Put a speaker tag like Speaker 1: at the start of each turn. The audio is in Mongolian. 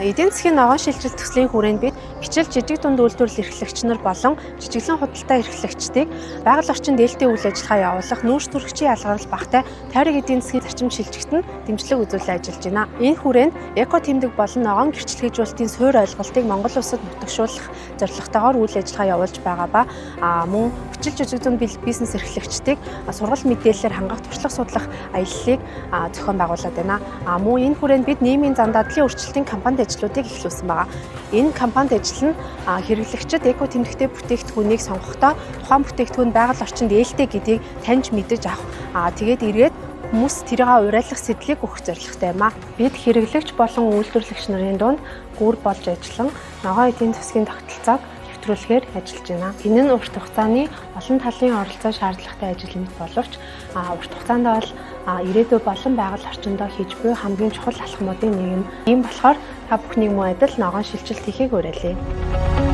Speaker 1: Эдийн засгийн ногоон шилжилт төслийн хүрээнд бид хичээл жижиг дунд үйлдвэрлэл эрхлэгч нар болон жижиглэн худалдаа эрхлэгчдийг байгаль орчин дээлтэй үйл ажиллагаа явуулах нүүрс төрөгчийн ялгарл багтай тойрог эдийн засгийн зарчим шилжихт нь дэмжлэг үзүүлэн ажиллаж байна. Энэ хүрээнд эко тэмдэг болон ногоон гэрчлэгээжүүлэлтийн суурь ойлголтыг Монгол улсад нутагшуулах зорилготойгоор үйл ажиллагаа явуулж байгаа ба мөн хүчил жижиг дунд бизнес эрхлэгчдийг сургалт мэдээллээр хангах туршлага судлах аяллыг зохион байгуулад байна. Мөн энэ хүрээнд бид нийгмийн зан дадлын өөрчлөлтийн кампанит ажлуудыг эхлүүлсэн байгаа. Энэ кампанит ажил нь хэрэглэгчид эко тэмдэгтэй бүтээгдэхүүнийг сонгохдоо тухайн бүтээгдэхүүн байгаль орчинд ээлтэй гэдгийг таньж мэдэж авах. Тэгээд эргээд хүмүүс тэрийг уриалах сэдлийг өгөх зорилготой юм а. Бид хэрэглэгч болон үйлдвэрлэгч нарын дунд гүр болж ажиллан ногоон эдийн засгийн тогтолцоог нэвтрүүлэхээр ажиллаж байна. Энэ нь урт хугацааны олон талын оролцоо шаардлагатай ажил мэт боловч урт хугацаанд бол ирээдүй болон байгаль орчиндөө хийж буй хамгийн чухал алхмуудын нэг юм. Ийм болохоор та бүхнийг мөн адил ногоон шилжилт хийхийг уриалъя.